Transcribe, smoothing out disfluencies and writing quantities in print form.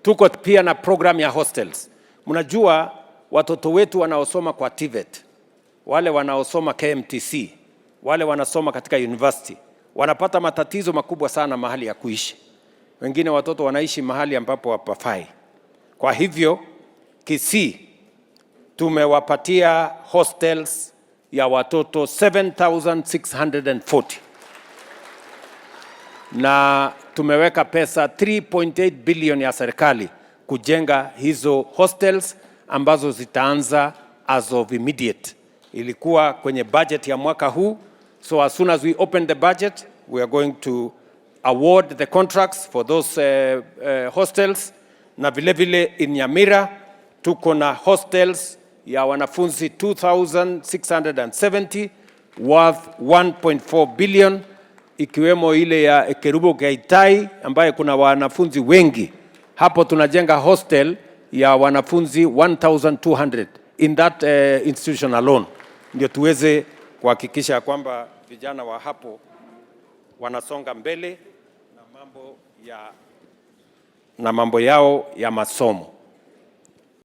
Tuko pia na program ya hostels. Mnajua watoto wetu wanaosoma kwa TVET, wale wanaosoma KMTC, wale wanasoma katika university wanapata matatizo makubwa sana mahali ya kuishi. Wengine watoto wanaishi mahali ambapo hapafai. Kwa hivyo Kisii tumewapatia hostels ya watoto 7640 na tumeweka pesa 3.8 billion ya serikali kujenga hizo hostels ambazo zitaanza as of immediate. Ilikuwa kwenye budget ya mwaka huu, so as soon as we open the budget, we are going to award the contracts for those hostels. Na vile vile in Nyamira tuko na hostels ya wanafunzi 2670 worth 1.4 billion, ikiwemo ile ya Kerubo Gaitai ambaye kuna wanafunzi wengi hapo. Tunajenga hostel ya wanafunzi 1200 in that institution alone, ndio tuweze kuhakikisha kwamba vijana wa hapo wanasonga mbele na mambo yao ya masomo.